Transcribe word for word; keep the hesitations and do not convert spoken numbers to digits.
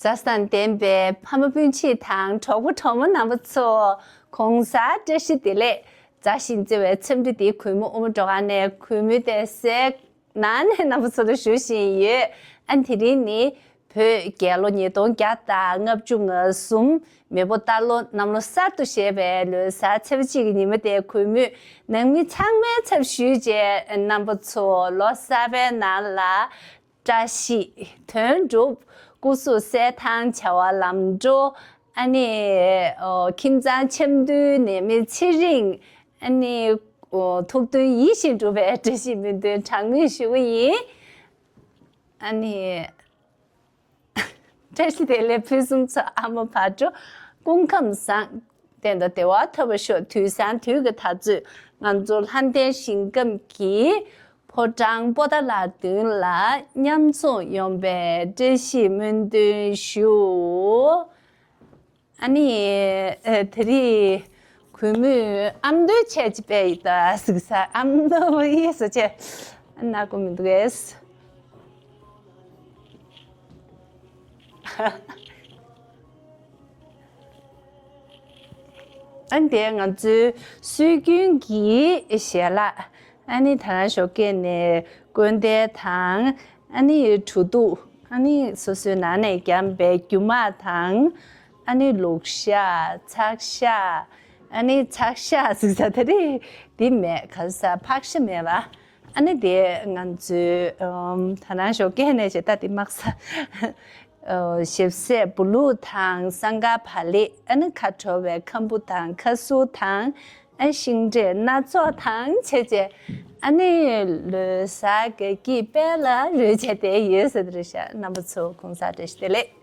མཛའ་བརྩེ་དང་ལྡན་པའི་ཕ་མ་སྤུན་མཆེད་དང་གྲོགས་པོ་གྲོགས་མོ་རྣམ་པ་ཚོ། གོང་གསལ་བཀྲ་ཤིས་བདེ་ལེགས། མཛའ་ཞིང་བརྩེ་བའི་འཚམས་འདྲི་འདི་གུས་མོ་ཨུ་མོ་སྒྲོལ་དཀར་ནས་གུས་མོའི་བསྡད་སའི་ནང་ནས་རྣམ་པ་ཚོ་ལ་ཞུ་བཞིན་ཡོད། ཨ་ནི་དེ་རིང་ནི་བོད་རྒྱལ་ལོ་ཉིས་སྟོང་བརྒྱ་དང་ལྔ་བཅུ་ང་གསུམ། མེས་པོ་རྟ་ལོ་གནམ་ལོ་གསར་དུ་བཞད་པའི་ལོ་གསར་ཚེས་པ་གཅིག་གི་ཉི་མ་དེ་གུས་མོས་ནང་མི་ཚང་མའི་ཚབ་ཞུས་བྱས། རྣམ་པ་ཚོ་ལོ་གསར་པའི་ནང་ལ་བཀྲ་ཤིས་དོན་འགྲུབ། སྐུ་གཟུགས་གསལ་ཐང་བྱ་བ་ལམ་འགྲོ། ཨ་ནི་ཨོ་ཁྱིམ་ཚང་འཆམ་མཐུན་ནད་མེད་ཚེ་རིང་། ཨ་ནི་ཨོ་ཐུགས་འདུན་ཡིད་བཞིན་འགྲུབ་པའི་བཀྲ་ཤིས་སྨོན་འདུན་གྲངས་མེད་ཞུ་གི་ཡིན། ཨ་ནི། བཀྲ་ཤིས་བདེ་ལེགས་ཕུན་སུམ་ཚོགས། ཨ་མ་བག་དྲོ་སྐུ་ཁམས་བཟང་། གཏན་དུ་བདེ་བ་ཐོབ་པར་ཤོག་དུས་བཟང་དུས་ཀྱི་དུས་ཚོད་ང་ཚོ་ལྷ་ལྡན་ཞིང་ཁམས་ཀྱི་ཕོ་བྲང་པོ་ཏཱ་ལ་མདུན་ལ་མཉམ་འཛོམས་ཡོང་བའི་བཀྲ་ཤིས་སྨོན་འདུན་ཞུ། ཨ་ནི་ཨ་དེ་རིང་གུས་མོས་ཨ་མདོའི་ཆས་ཅིག་སྤྲས་ཡོད་ད་ཟིག་ས། ཨ་མདོ་ཡིས་ཟེར་བྱས་ཨ་ནག་པོ་མི་འདུག་གས། ཨ་ནི་དེ་ང་ཚོའི་སྲོལ་རྒྱུན་གྱི་ཞལ་ལག་ཨ་ནི་ད་རང་ཞོགས་ཀས་ནས་དཀོན་ཐལ་དང་། ཨ་ནི་གྲོ་དུག་ཨ་ནི་སོ་སོའི་ནང་ནས་བརྒྱབ་པའི་རྒྱུ་མ་དང་། ཨ་ནི་ལུག་ཤ། ཚག་ཤ། ཨ་ནི་ཚག་ཤ་ཟེར་ས་དེ་རེད། འདི་མེད། ག་ས་ཕག་ཤ་མེད་པ། ཨ་ནི་དེ་ང་ཚོའི་ཨམ་ད་རང་ཞོགས་ཀས་ནས་བྱས་ད་དེ་མག་ས། ཨོ་ཞབས་ཟས་བུ་ལུག་དང་སང་དཀར་བག་ལེབ། ཨ་ནི་ཁ་དྲོ་བའི་ཁམ་བུ་དང་ཁ་ཟུར་དང་། ཨ་ཤིང་འབྲས་སྣ་ཚོགས་དང་བྱས་བྱས། ཨ་ནི་ལོ་གསར་དགའ་སྐྱིད་དཔལ་ལ་རོལ་བྱས་བསྡད་ཡོད་ཟེར་དེ་རེད་ཤག་རྣམ་པ་ཚོ་གོང་གསལ་བཀྲ་ཤིས་བདེ་ལེགས།